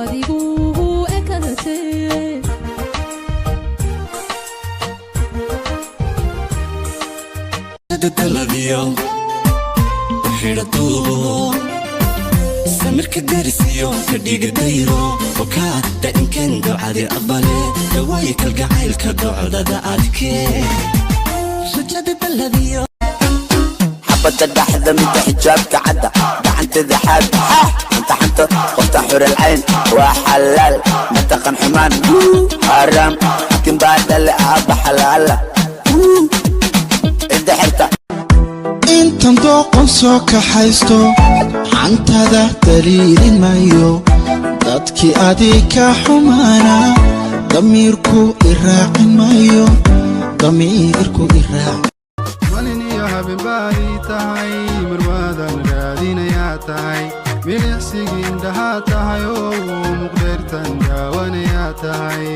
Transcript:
Waad igu ekaatee. Daladiyo xidha duubo, samirka darisiyo ka dhiga dayro okaa dainkan ducadi aqbale, dawaayi kalgacaylka docdada adkee rajada daladiyo. Xabadda dhaxda, midda xijaabka cadda, gacanteeda xaad xanta xanta, qofta xuralcayn waa xalaal, mataqan xumaan xaaraam, xakin baa dhale aabba xalaala cidda xirta. Intan dooqon soo kaxaysto, xantada daliilin maayo, dadkii adig ka xumaana damiirku iraacin maayo, damiirku iraac. Malin iyo habeen baadii tahay, marwaadan raadinayaa tahay, milicsigii indhahaa tahay, oo muqdheertan daawanayaa tahay.